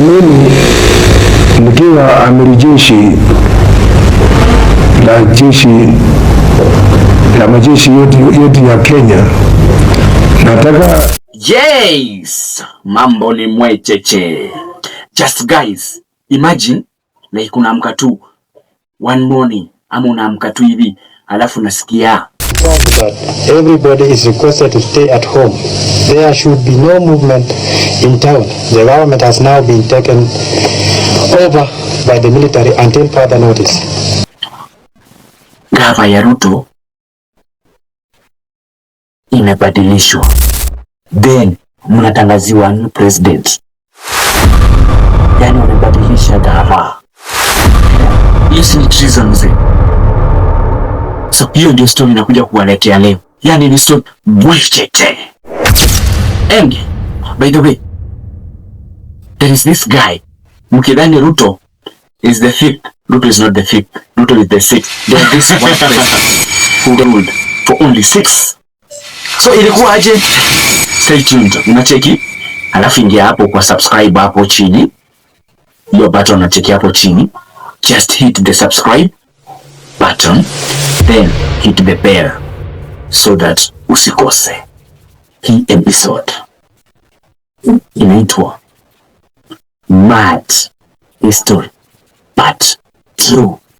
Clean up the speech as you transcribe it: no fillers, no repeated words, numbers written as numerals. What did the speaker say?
Mimi nikiwa amiri jeshi la jeshi la majeshi yote yote ya Kenya, nataka Yes, mambo ni mwecheche. Just guys, imagine like unaamka tu one morning ama unaamka tu hivi alafu nasikia that everybody is requested to stay at home. There should be no movement in town. The government has now been taken over by the military until further notice. Gava ya Ruto imebadilishwa, then mnatangaziwa new president, yani wamebadilisha gava. Hiyo si ni treason, mzee? So hiyo ndio story inakuja kuwaletea leo, yani ni story bwechete. And by the way, there is this guy, mkidhani Ruto is the fifth, Ruto is not the fifth, Ruto is the sixth. There is this one president who ruled for only six. So ilikuwa aje? Stay tuned, unacheki, alafu ingia hapo kwa subscribe hapo chini, hiyo button unacheki hapo chini, just hit the subscribe button, then hit the bell so that usikose hii episode. Inaitwa Mad History but True.